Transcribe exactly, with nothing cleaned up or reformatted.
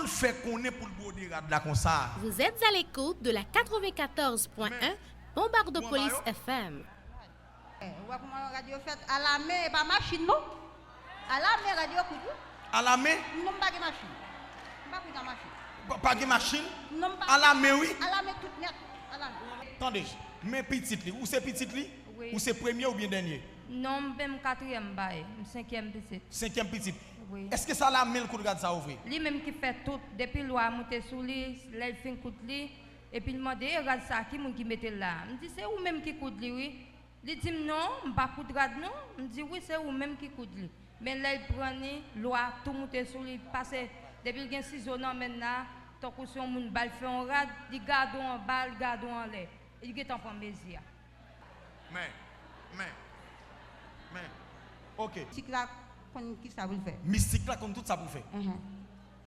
l fè konnen pou l bwode rad la konsa? Vous êtes à l'écoute de la quatre-vingt-quatorze point un Bombardopolis F M. Ou wè kòman radyo fèt? Alamen, e pa machin non. Alamen, radyo kout wi. Alamen? Non, m pa gen machin. M pa kout a machin. Pa, pa gen machin? Non, m pa. Alamen wi. Alamen tout nèt. Alamen. Tande, men pitit li. Ou se pitit li? Wi. Ou se premye oubyen dènye? Non, m menm katriyèm bay. M senkyèm pitit. Senkyèm pitit. Wi. Èske se Alamen l koud rad sa ou vre? Li menm ki fè tout. Depi lwa a moute sou li, lè l fin koud li, epi l mande, e rad sa a, ki moun ki mete l la a? M di, se ou menm ki koud li wi. Li di m, non, m pa koud rad non. M di, wi, se ou menm ki koud li. Men lè l pran li, lwa tou moute sou li, pase, depi l gen sizo nan men l la, tankou se yon moun ba l fè yon rad, li gade w anba, li gade w anlè. Li gentan pran mezi a. Men, men, men. Ok. Mistik la konn kisa pou l fè. Mistik la konn tout sa pou fè. Enhen.